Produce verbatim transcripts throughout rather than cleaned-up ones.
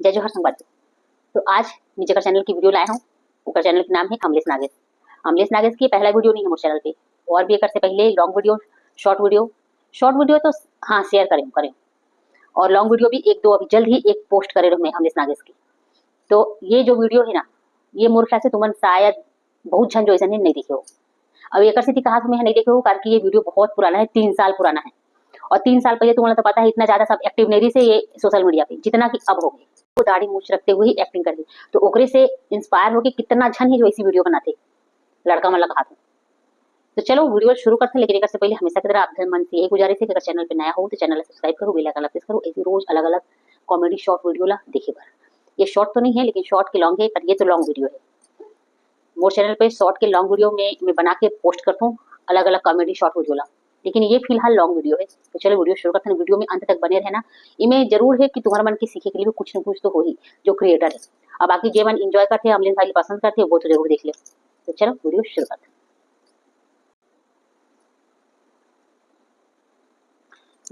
जय जोहार संगवारी। तो आज मैं जेकर चैनल की वीडियो लाए हूँ, ओकर चैनल के नाम है अमलेश नागेश। अमलेश नागेश की पहला वीडियो नहीं है मोर चैनल पे, और भी एकर से पहले long video, short video, short video तो हाँ शेयर करे हूँ, करे हूँ। और लॉन्ग वीडियो भी एक दो अभी जल्द ही एक पोस्ट करे रहूँ मैं अमलेश नागेश की। तो ये जो वीडियो है ना, ये मोर ख्याल से तुमन शायद बहुत झन जो ऐसा नहीं, नहीं देखे हो। अब एकर सेती कहा मैं नहीं देखे हो, कारण कि ये वीडियो बहुत पुराना है, तीन साल पुराना है। और तीन साल पहले तुम्हारा तो पता है, इतना ज्यादा सब एक्टिव नहीं रही से ये सोशल मीडिया पे, जितना कि अब हो गए। वो दाढ़ी मूछ रखते हुए ही एक्टिंग कर दी, तो ओकरे से इंस्पायर होके कितना झन ही जो ऐसी वीडियो बनाते, लड़का मन ला कहा था। तो चलो वीडियो शुरू करते हैं, लेकिन एकर से पहले हमेशा की तरह आप मन से यही गुजारिश है कि अगर चैनल पे नया हो तो चैनल सब्सक्राइब करो, बेल आइकन प्रेस करो, ऐसी रोज अलग अलग कॉमेडी शॉर्ट वीडियो ला देखे बर। ये शॉर्ट तो नहीं है, लेकिन शॉर्ट के लॉन्ग है, पर ये तो लॉन्ग वीडियो है। मोर चैनल पे शॉर्ट के लॉन्ग वीडियो में मैं बना के पोस्ट करता हूँ, अलग अलग कॉमेडी शॉर्ट वीडियो ला, लेकिन ये फिलहाल लॉन्ग वीडियो है। तो चलो वीडियो शुरू करते हैं, वीडियो में अंत तक बने रहना। इमे जरूर है कि तुम्हारा मन के सीखे के लिए भी कुछ ना कुछ तो हो ही, जो क्रिएटर है। अब बाकी जे मन एंजॉय करते हैं, अमलेश भाई पसंद करते हैं, वो तो जरूर देख ले। तो चलो वीडियो शुरू करते हैं।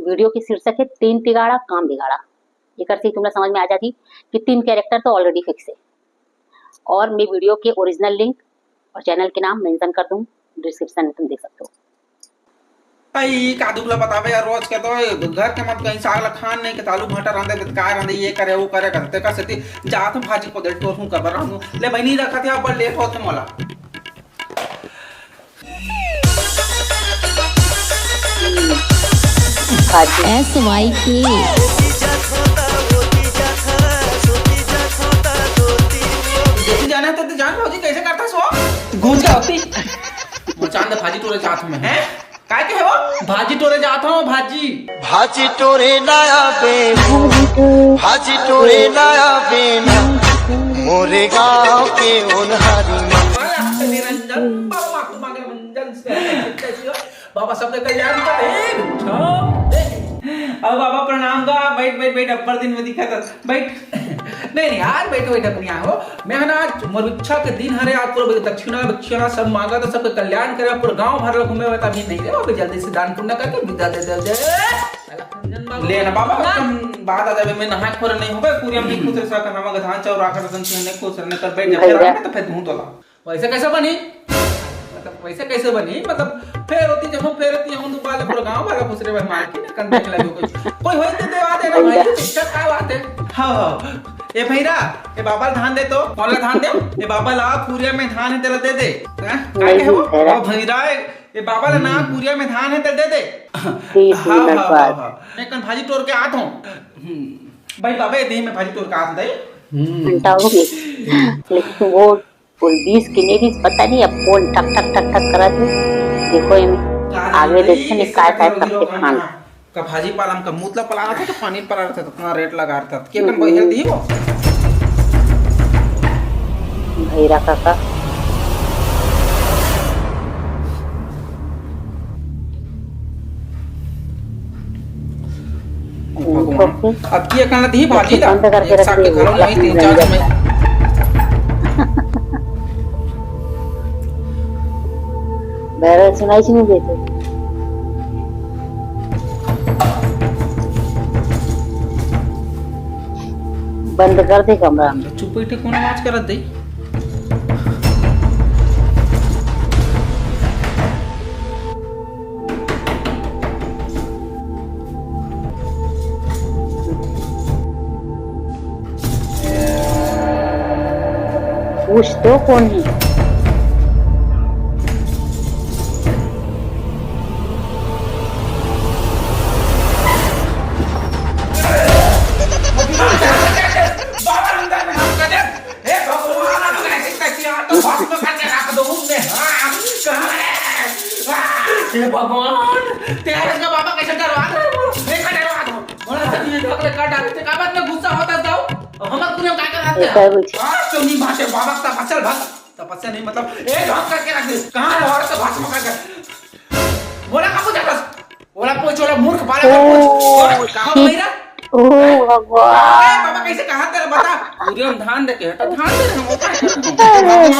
वीडियो के शीर्षक है तीन तिगाड़ा काम बिगाड़ा। एकर से तुमला समझ में आ जाती कि तीन कैरेक्टर तो ऑलरेडी फिक्स है। और मैं वीडियो के ओरिजिनल लिंक और चैनल के नाम मेंशन कर दूँ डिस्क्रिप्शन में, तुम देख सकते हो। आई का दुख ला बतावे यार, रोज के तो घर के मत कहीं साग ला खान नहीं के, आलू भाटा रांधे के, काय रांधे, ये करे वो करे करते का सेती जात हूँ भाजी को दे टोर हूँ कबर रहूँ। ले बहनी रखा थे, अब लेट होते मोला। भाजी। एस वाई के। जैसे जाना है तो जान भौजी कैसे करता सो घूम जा होती। वो चांद भाजी टोरे चाहत में है, काय के हो? भाजी टोरे जात हूँ भाजी। भाजी टोरे लाया बे, भाजी टोरे लाया बे ना, मोरे गांव के ओनहारी में। निरंजन बाबा माफी मांगे, निरंजन से कैसी हो? बाबा सबके कल्याण का हे भिक्षा। अब बाबा प्रणाम का, बैठ बैठ बैठ, अब्बर दिन में दिखा था, बैठ। नहीं नहीं, आज बैठो बैठ अपनी हो। मैं है ना, आज मोर भिक्षा के दिन हरे, आज पूरा दक्षिणा दक्षिणा सब मांगा तो सबके कल्याण करे, पूरा गांव भर ला घूमे हुए, तभी नहीं रे बाबा, जल्दी से दान पुण्य करके विदा दे दे दे। ले ना बाबा, तुम बात आ जावे, मैं नहाए खोरे नहीं होगा, पूरी हम नहीं खुश रह सका, हम धान चाउर आकर तुम नहीं खुश रहने कर बैठ जा, फिर आने तो फिर दूं तोला। वैसे कैसे बनी? मतलब वैसे कैसे बनी? मतलब फेर होती जब हम फेर होती हम तो बाले पूरा गांव वाला पूछ रहे भाई मार के ना कंधे के लगे कोई। कोई होई तो देवा दे ना भाई, तो दिक्कत का बात है? हाँ, हाँ। ए भैरा, ए बाबा ला धान दे तो, कौन ला धान दे? ए बाबा ला पूरिया में धान है तेला दे दे। हैं? काय के हो? ओ भैरा, ए बाबा ला ना पूरिया में धान है तेला दे दे। हाँ, हाँ, हाँ, हाँ। मैं कन भाजी टोर के आत हूँ। हम्म। भाई बाबा, ये दे मैं भाजी टोर के आत हूँ, दे। घंटा हो गई, लेकिन वो कोई बीस की नहीं, बीस पता नहीं, अब फोन ठक ठक ठक ठक करा थे। देखो ये आगे देखते नहीं, काय काय सबके खान। का भाजी पाला में का मूतला पला रहा था, का पानी पला रहा था, तो कहाँ रेट लगा रहा था, के कन बहिर दी वो? भैरा काका। भगवान, अब की एकन ला दी भाजी ला, बंद करके एक साथ के घरों में तीन चार में। बैरल सुनाई नहीं देते। बंद कर दे कमरा में। चुप बैठे कौन आवाज करत दे? पूछ तो कौन है? भगवान, तेरा का बाबा कैसे डरवा रहे हो? देखा डरवा दो। बोला था ये ढोकले काट डाले थे, का बात में गुस्सा होता था? अब हम पूरे का कर रहे थे? आज तो नहीं बात है, बाबा का फसल भाग, तपस्या नहीं मतलब, ए ढोक करके रख दे। कहाँ है औरत का भाषण करके? बोला का पूछा बस? बोला पूछ, बोला मूर्ख बालक, पूछ। कहाँ मेरा? ओ भगवान। बाबा कैसे कहा तेरा बता? पूरे हम धान दे के हटा, धान दे हम होता है।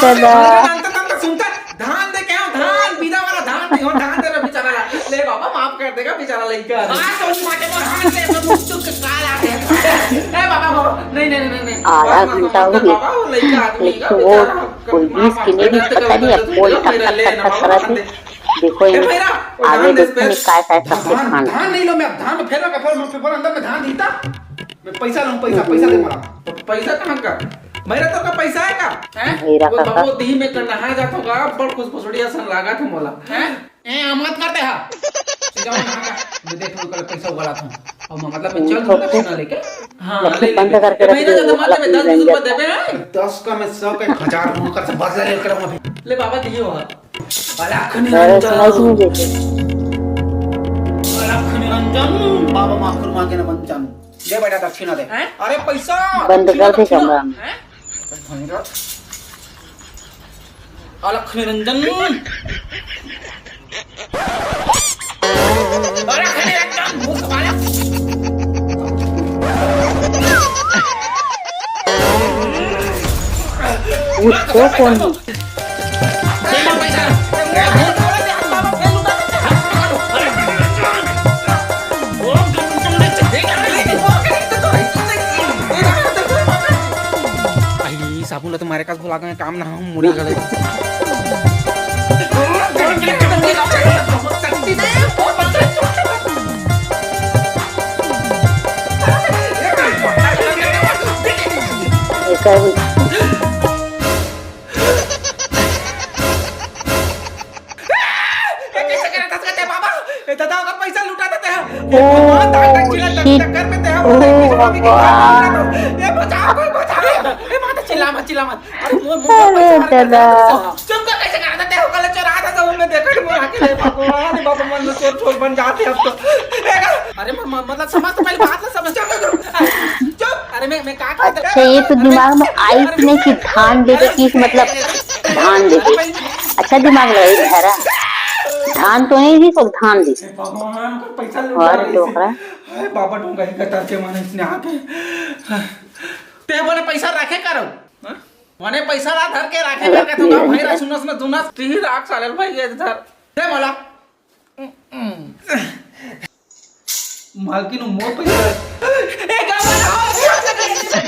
सदा। अंत तंत सुनता, धान दे के हो, धान, बिना वाला धान नहीं हो, धान दे रहा बेचारा। ले बाबा, माफ कर देगा बेचारा लइका। हाँ, तो उस माटे में हाथ ले, तो मुख चुप के काल आ गया। ए बाबा, बाबा, नहीं, नहीं, नहीं, नहीं, नहीं। आधा घंटा हो गया। बाबा, वो लइका आदमी है, लेकिन वो बेचारा। कोई बीस की नहीं, पता नहीं, अब बोल ठक, ठक, ठक, ठक करत है। देखो, ये आगे देखो, ये काय, काय सब कुछ धान, खाना। धान नहीं लो, मैं धान फेर रखा, फेर, फेर अंदर में धान दीता। मैं पैसा लाऊं, पैसा, पैसा दे मोला। तो पैसा कहाँ का? मेरा तो का पैसा है का? हैं? मेरा वो का बाबू का? दी में कर नहा जात होगा, बड़ खुश भोसड़िया सन लागा थे मोला। हैं? ए, मत करते हा। सीधा नहा का। मैं देख लूं, कल पैसा उगाड़ा था। और मैं मतलब, मैं चल दूंगा दक्षिणा लेके। हाँ, लड़की ले बंद लेके। करके ए, रख महीना दे, का तो मत अलग देबे, दस बीस रुपया देबे, हैं? दस का मैं सौ का एक हजार उनकर से बदला लेकर आऊंगा फिर। ले बाबा, दियो हा। अलख अरे, निरंजन। सुनाई सुनाई देते। अलख निरंजन, बाबा माखुर मांगे न मंजन। दे बेटा दक्षिणा दे। हैं? अरे पैसा, बंद दक्षिणा, कर दे दक्षिणा। कमरा में। हैं? अलख निरंजन। अलख निरंजन, भूत बालक। उसको कौन? साबुन ला तो मारे का भुला गए, काम ना हो, मुड़ी गले। ए, कैसे करे धसकते बाबा? ए, दादा, ओकर पैसा लुटा देते हैं। ए, भगवान, दादा, चिल्ला, shit। टक्कर में ते हैं, ओ, भगवान। ए, बचाओ, कोई बचाओ। ए, माता, चिल्ला मत, चिल्ला मत। अरे, मोर, मोर पैसा मार के दादा। चुप कर, कैसे करे धसकते हैं? ओकर चोरा था, सब हमने देखा, मोर आके ले, भगवान, बाबा, मन में चोर, चोर बन जाते हैं अब तो। ए, अरे, म-, म-, मतलब, समझ तो पहले बात ना समझ, चुप कर। चुप। अरे, मैं, मैं क्या कहता अच्छा, ये तो अरे, दिमाग में अरे, आइस अरे, नहीं कि धान दे दे, अरे, किस मतलब धान दे दे। अच्छा दिमाग लगाई बेचारा। धान तो नहीं दी, सब धान दी। हे भगवान, ओकर पैसा लुटा और ले डोकरा। हाय बाबा, डोंगा ही कतर के माने इसने आके। ते बोले पैसा रखे करो। हाँ? मने पैसा ला धर के रखे कर के तो भाई रा सुनस में दुनस ती ही राख साले भाई ये धर। दे बोला। मालकिन, मोर पैसा। ए, का बात है?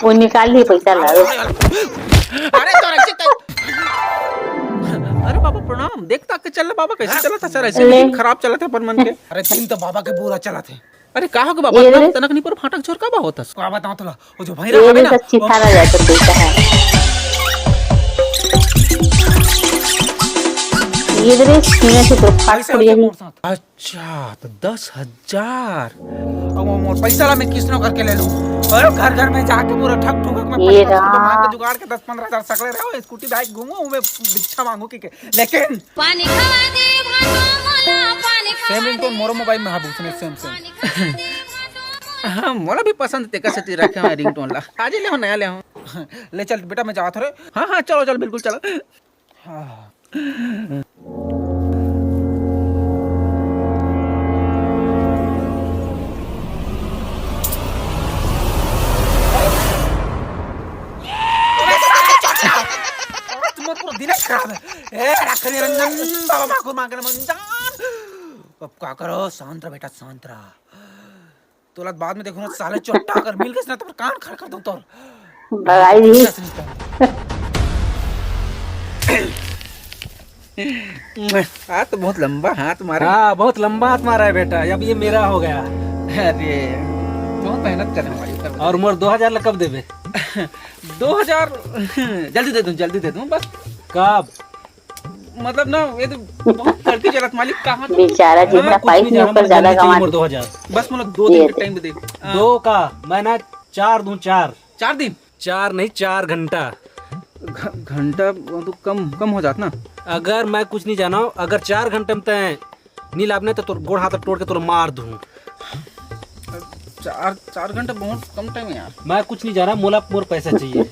वो निकाल लिए पैसा ला। अरे, तो रखिए तो। अरे बाबा, प्रणाम। देख ताक के चल बाबा, कैसे चलत है सर? ऐसे ले। दिन खराब चलत है अपन मन के। अरे, दिन तो बाबा के बुरा चलत है। अरे, का हो गया बाबा? ये इतना रे। तनक नहीं पर फाटक छोर का बा होता? का बताओ तोला? वो जो भैरा ये हवे रे ना, सच्ची वो थारा जाकर बेटा है। ये रे, सीने से तो फाट ऐसे पड़ी होते है। मोर साथ। अच्छा, तो दस हजार। अब वो मोर पैसा ला मैं किसनो करके ले लूं। और घर घर में जाके पूरा ठग ठुगक में ये पचास रुपए मांग के राम। जुगाड़ के दस पन्द्रह हजार सकले रहो, स्कूटी बाइक घूमो, मैं भिक्षा मांगू की के। लेकिन पानी खवा दे भाटो मोला, पानी खवा same ringtone दे। मोरो मोबाइल में हा, उसने same, same। पानी खवा दे भाटो मोला। हाँ, मोला भी पसंद तेकर सेती रखे हैं ringtone ला। आज ही ले हो, नया ले हो। ले चल बेटा, मैं जात हो रे। हाँ, हाँ, चलो, चलो, बिल्कुल चलो। हाँ। तुम्हारा पूरा दिन खराब है। ए, रख निरंजन, बाबा माखुर मांगे ना मंजन। अब का करो, शांत रह बेटा, शांत रह। तोला बाद में देखो ना, साले चोट्टा अगर मिल गए ना, तो कान खड़ कर दूं तोर। भगाई दी। हाथ तो बहुत लंबा हाथ मारा। हाँ, बहुत लंबा हाथ मारा है बेटा, अब ये मेरा हो गया। अरे, बहुत मेहनत करने वाली कर। और मोर दो हजार ला कब देबे? दो हजार जल्दी दे दूं, जल्दी दे दूं बस। कब? मतलब ना, ये तो बहुत गलती चलत मालिक, कहाँ तो बेचारा जितना हाँ, कुछ पाइप नहीं में जाना, ऊपर मतलब ज्यादा जल्दी चाहिए कमा मोर दो हजार। बस मतलब दो दिन ये का टाइम दे। हाँ। दो का? मैं ना चार दूं, चार। चार दिन? चार नहीं, चार घंटा। घ-, घंटा वो तो कम, कम हो जात ना। अगर मैं कुछ नहीं जाना, अगर चार घंटे में तय नी लाबने तो तोर गोड़ हाथ तोड़ के तोर मार दूं। चार, चार घंटा बहुत कम टाइम है यार। मैं कुछ नहीं जाना, मोला मोर पैसा चाहिए।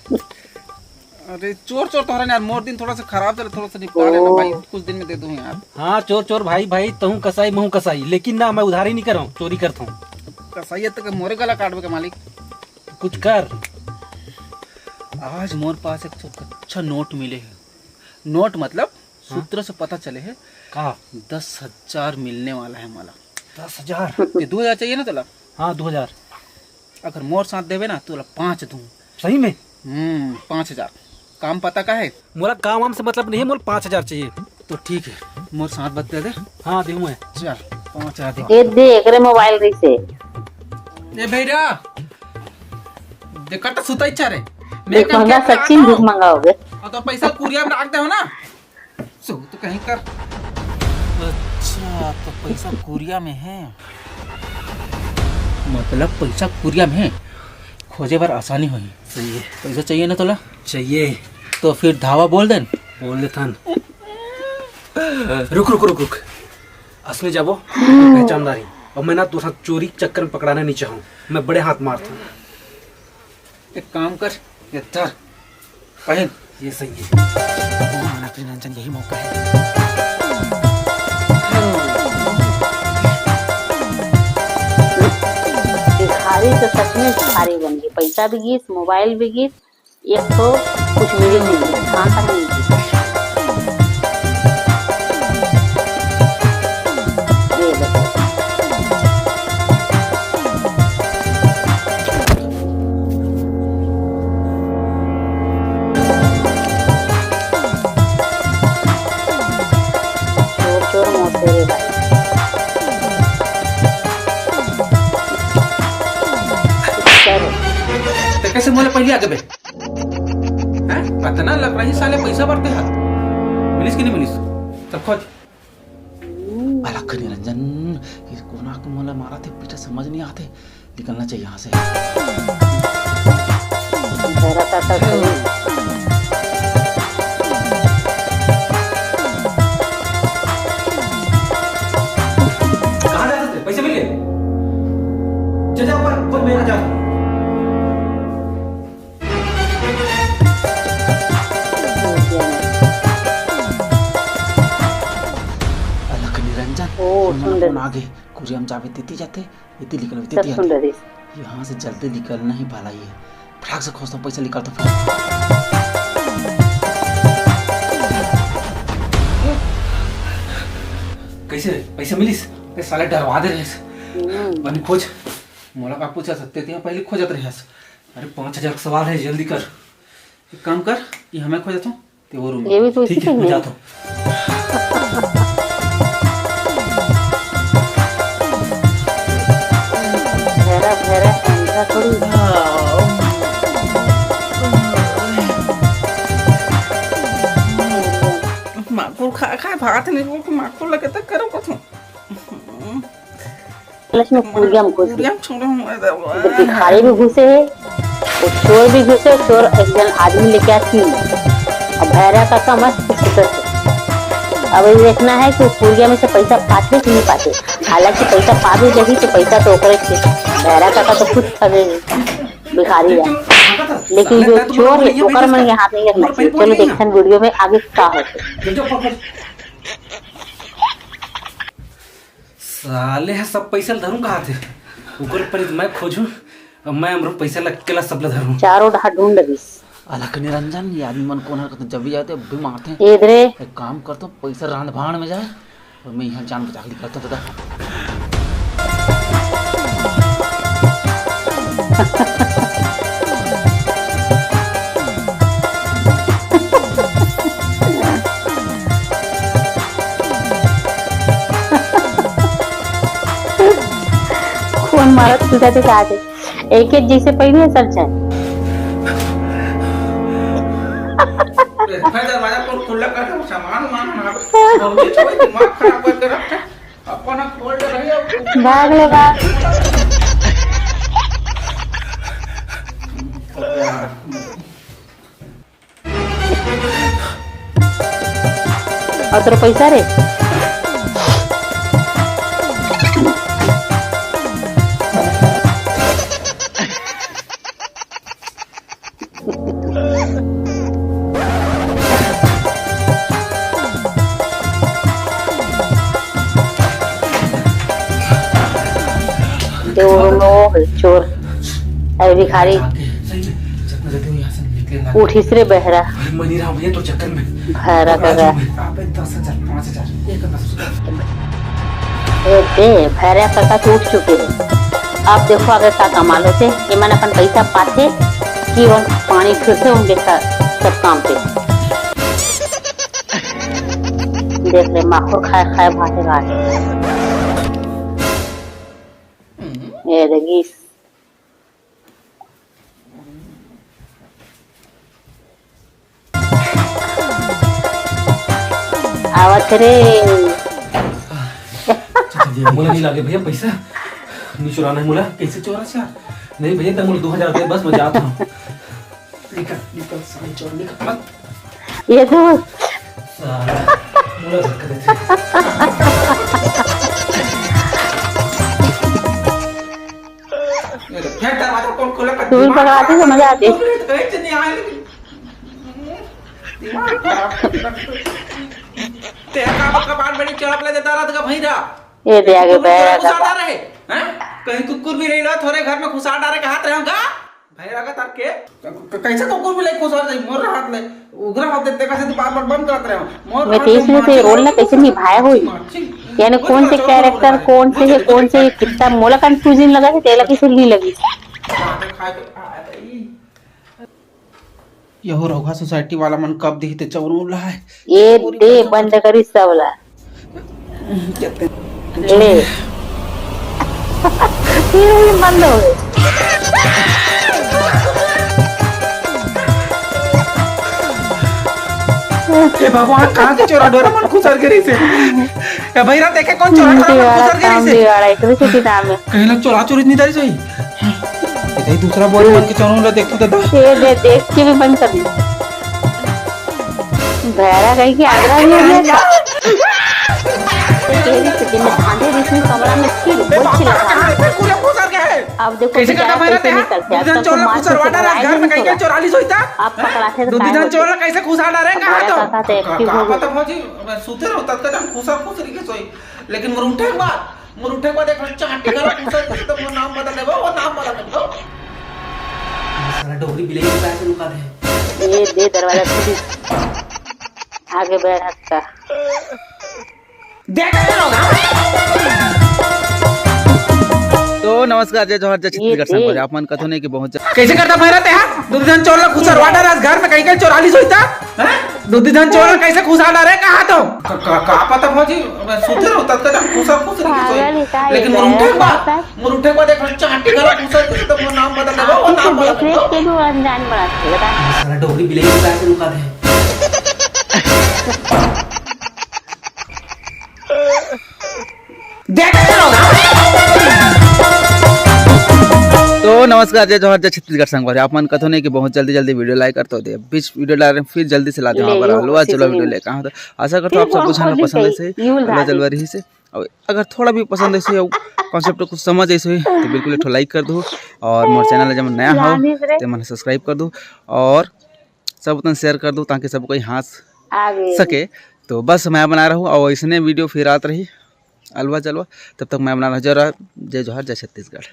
अरे चोर, चोर तो हरन यार, मोर दिन थोड़ा सा खराब चले, थोड़ा सा निपटा लेना ओ। भाई, कुछ दिन में दे दूं यार। हाँ चोर चोर भाई भाई, तहूँ कसाई महूँ कसाई, लेकिन ना मैं उधारी नहीं कर रहा हूँ, चोरी करता हूँ। कसाई है तो के मोरे गला काटबे के मालिक। कुछ कर। आज मोर पास एक ठो अच्छा नोट मिले है। नोट मतलब सूत्र से पता चले हे, का? दस हजार मिलने वाला है मोला। दस हजार? ये दो हजार चाहिए ना तोला? हाँ, दो हजार। अगर मोर साथ देवे ना, तोला पाँच दूँ। सही में? हम्म, पाँच हजार। काम पता का है? मोला काम वाम से मतलब नहीं है, मोला पाँच हजार चाहिए। तो ठीक है, मोर साथ बता दे। हाँ, देहूँ मैं। चल, पाँच हजार दे। ये दे, एकरे मोबाइल रहिसे। ए भैया, देखा तो सुता ही चारे। मैं एक कल मंगा क्या सचिन, दूध मंगाओगे? और तो पैसा कुरिया में रख दे हो ना। सो तो कहीं कर। अच्छा, तो पैसा कुरिया में है, मतलब पैसा कुरिया में है, खोजे बर आसानी होही। सही है। पैसा चाहिए ना तोला? चाहिए। तो फिर धावा बोल देन। बोल देथन। रुक, रुक, रुक, रुक। असने जाबो, पहचानदारी। और मैं ना तोर साथ चोरी चक्कर में पकड़ाना नहीं चाहूँ। मैं बड़े हाथ मारता हूँ। एक काम कर, ये धर, पहन। ये सही है। हाँ, अपने रंजन, यही मौका है। भिखारी तो सच में भिखारी बन गई, पैसा भी गीस, मोबाइल भी गीस, एक तो कुछ मिली नहीं, धान तक नहीं मिली। ये देखो। चोर, चोर मौत तेरे भाई। चलो। तो कैसे मोला पहले आगे बे? हैं? अतना लग रही साले पैसा बरते हा। मिलिस कि नहीं मिलिस? तब खोज। अलख निरंजन, ये कोना को मोला मारा थे, पीछे समझ नहीं आते। निकलना चाहिए यहाँ से। जरा सा तो सही। कहाँ जाते थे? पैसे मिल गए? चल जा ऊपर, खुद मेरा जा। अलख निरंजन, ओ, सुन सुन ले। फोन आगे, कुरिया में जाबे देती जाते, इतनी निकल सब देती सुन आते। ले। यहाँ से जल्दी निकलना ही भलाई है। फटाक से खोजता हूँ, पैसा निकालता हूँ। कैसे रे? पैसा मिलिस? ए, साले डरवा दे रहे। हम्म। बनी खोज। मोला का पूछा सकते थे, पहले खोजत रहे। अरे, पाँच हजार का सवाल है, जल्दी कर। एक काम कर, ये हमें खोजत हूँ, ते वो रूम ये भी में। तो ठीक इसी है, में मैं है। जाता हूँ। भैरा, भैरा, ऐसा थोड़ी। माकुर खा, खा, भात नहीं, वो माकुर लगे तक करो कुछ। लालच में कुरिया में घुस गए। कुरिया में छोड़ो, मैं तो जब भिखारी भी घुसे है, वो चोर भी घुसे, चोर एक जन आदमी लेके आती है। अब भैरा काका मस्त सुतत है। अब ये देखना है कि कुरिया में से पैसा पाते कि नहीं पाते। हालांकि पैसा पा भी लेगी तो पैसा तो ओकरे से। भैरा काका तो खुद फंसे हैं, भिखारी है। लेकिन जो चोर है, ओकर मन के हाथ नहीं रखना चाहिए। चलो देखते हैं वीडियो में आगे क्या होता है। साले ह सब पैसा ल धरूं कहा थे, ओकर पर मैं खोजूं, अब मैं हमरो पैसा ल अकेला सब ल धरूं। चारों डहा ढूंढ रहिस। अलख निरंजन, ये आदमी मन कोन हरकत जब भी जाते, अब भी मारते हैं। ए दे रे। एक काम करता हूँ, पैसा रांध भाड़ में जाए और मैं यहाँ जान बचा के निकलता हूँ दादा। कोन मारत तू जाते का आगे? एक एक जैसे पहले सब जाए। ए, भाई दरवाजा खोल, खुला कर दे, सामान वामान हमारा। भौजी छोड़, दिमाग खराब करके रख। अपन खोल दे रही है। भाग ले, भाग। अउ तोर पैसा रे? दे वो लो, चोर। अरे भिखारी। उठिस रे बहरा। अरे, मैं नहीं रहा भैया, तो चक्कर में। भैरा काका। अबे, दस हजार, पाँच हजार, एक दस। ए दे, भैरा काका तो उठ चुके हैं। अब देखो आगे का कमाल होथे। एमन अपन पैसा पाथे कि ओन पानी फिरथे उनके सा-, सब काम पे। देख ले, माखुर खाए खाए भागे भागे। ये देखिस। आवत रे। मोला नहीं लागे भैया पैसा, नहीं चुराना है मोला। कैसे चोरा चा? नहीं भैया, तब मोला दो हजार दे, बस मैं जाता हूँ। निकल, निकल, साले चोर, निकल, मत। ये तो साला, मोला धक्का देते। फेर दरवाजा कौन खोला? तू पकड़ाते तो मजा आती। कहीं से नहीं आए, लेकिन दिमाग खराब कर दिया। तेरा का कपाट बड़ी चढ़प ले देता रात का भैरा। ये दे आगे तू बैठ। घुसा रहे हैं? कहीं कुकुर भी नहीं ला, थोड़े घर में घुसा डारे के हाथ रहे होगा। भैरा का तार के? क-, क-, कैसे कुकुर भी ले घुसा रहे? मोर हाथ ले, उघरा हाथ देते कैसे तू बार-बार बंद करत रहे हो? मोर मैं हाथ तेईस में मार से रोल ला कैसे निभाया होई? मार से। यानी कुछ कौन से ना, चलो, चलो, कैरेक्टर, चलो, कौन से है, चलो, कौन से चलो। कितना मोला कंफ्यूजन लगा है, तेला कैसे नहीं लगी? खाए तो खाए तो ई। यहू रघुआ सोसाइटी वाला मन कब दिही ते चौरू ला है। ये पूरी दे पैसा बंद करी सब ला। कहते हैं, ले। ये भी बंद हो गए। ए भगवान, कहाँ के चोरा डोरा मन खुसर के रही से? ए भैरा, देखे कौन चोरा डोरा मन खुसर के रही से? दिवाड़ा, एक भी छुट्टी नाम है। कहीं लोग चोरा चोरी नहीं तारी सोई। इधर ही दूसरा बोरी मन के चोरों ला देखो दादा। ये दे, देख के भी बंद कर दी। भैरा कहीं के आगरा में हो गया क्या? तेरी छुट्टी में धांधे बीच में कमरा में फिर बोल चिल्ला। अब देखो कैसे बेचारा करता भैरा कैसे तेरा? निकलते हैं। आजकल तो मार पीट के भगाए नहीं निकला। चोरा ली सोई था? आप पकड़ाथे तो दो दिन चोर कैसे खुसा डारे? कहाँ तो? कहाँ तो एक्टिव हो गए। भौजी, मैं सूते रहूं, तब तक हम खुसा खुस रही के सोई। लेकिन मोर उठे के बाद, मोर उठे के बाद एक चांटी गला खुसा खुस तो मोर नाम बदल देबो, वो नाम बदल देबो। साला डोगरी बिलाई के पैसे रुका दे। ये दे दरवाजा खुली। आगे बैठ हटका। तो नमस्कार, जय जोहार, जय छत्तीसगढ़ संगवारी। आप मन कथो नहीं कि बहुत जल्द कैसे करता भैरा ते हा? दो दिन चोर ला खुसरवा डारे घर में, कहीं कहीं चोरा ली सोई था? हैं? दो दिन चोर ला कैसे खुसा डारे, कहाँ तो? क-, क-, का पता भौजी, मैं सूते रहूं, तब तक हम खुसा खुस रही सोई। लेकिन मोर उठे के बाद, मोर उठे के बाद एक चांटी गला खुसा खुस तो मोर नाम बदल देबो, वो नाम बदल देबो। के भी अनजान बड़ा थे, बता। साला डोगरी बिलाई के पैसे रुका दे। तो नमस्कार, जय जोहार, जय छत्तीसगढ़ संगवारी। आप मन कथो नहीं कि बहुत जल्दी जल्दी वीडियो लाइक कर तो दे, बीच वीडियो ला रहे हैं, फिर जल्दी से लाते हैं हमारा हलवा चलवा वीडियो लेकर। हाँ, तो आशा करता हूँ आप सब कुछ पसंद है से हलवा चलवा रही से। और अगर थोड़ा भी पसंद ऐसे हो, कॉन्सेप्ट कुछ समझ ऐसे हो, तो बिल्कुल एक ठो लाइक कर दो। और मोर चैनल जब नया हो, तो मन सब्सक्राइब कर दो और सब उतना शेयर कर दो, ताकि सब कोई हंस सके। तो बस मैं बना रहूँ और इसने वीडियो फिर आत रही अलवा चलवा। तब तक मैं बना रहा जय जोहार, जय छत्तीसगढ़।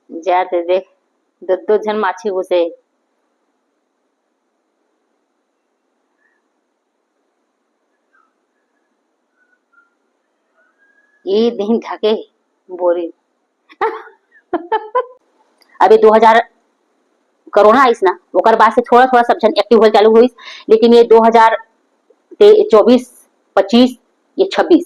जाते देख, दो दो झन माछी घुसे। ये दिन ढके बोरी। अभी दो हजार कोरोना आइस ना, ओकर बाद से थोड़ा थोड़ा सब झन एक्टिव होल चालू होइस, लेकिन ये दो हजार चौबीस, पच्चीस, ये छब्बीस,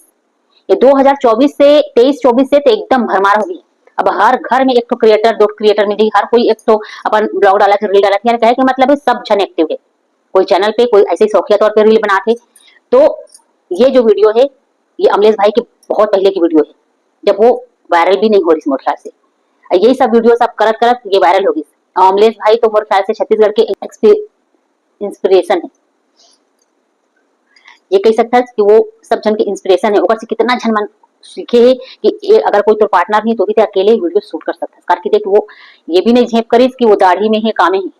ये दो हजार चौबीस से, तेईस चौबीस से तो एकदम भरमार हो गई। अब हर घर में एक ठो क्रिएटर, दो क्रिएटर मिल गई, हर कोई एक ठो अपन ब्लॉग डाला थे, रील डाला थे, यानी कहे कि मतलब है सब झन एक्टिव है, कोई चैनल पे, कोई ऐसे ही शौकिया तौर पे रील बनाते। तो ये जो वीडियो है, ये अमलेश भाई के बहुत पहले की वीडियो है, जब वो वायरल भी नहीं हो रही मोर ख्याल से। यही सब वीडियो सब करत करत ये वायरल हो गई। अमलेश भाई तो मोर ख्याल से छत्तीसगढ़ के इंस्पिरेशन है। ये कह सकता है कि वो सब झन के इंस्पिरेशन है, ओकर से कितना झन मन सीखे है कि ए, अगर कोई तोर पार्टनर नहीं तो भी ते अकेले वीडियो शूट कर सकता है। करके देख, वो ये भी नहीं झेप करिस कि वो दाढ़ी में है, कामे है।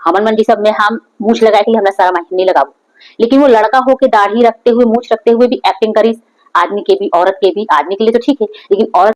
हमन मन जी सब में हम मूछ लगाए के लिए हमरा शर्म आए, नहीं लगाबो। लेकिन वो लड़का होके दाढ़ी रखते हुए, मूछ रखते हुए भी एक्टिंग करिस, आदमी के भी, औरत के भी। आदमी के लिए तो ठीक है, लेकिन औरत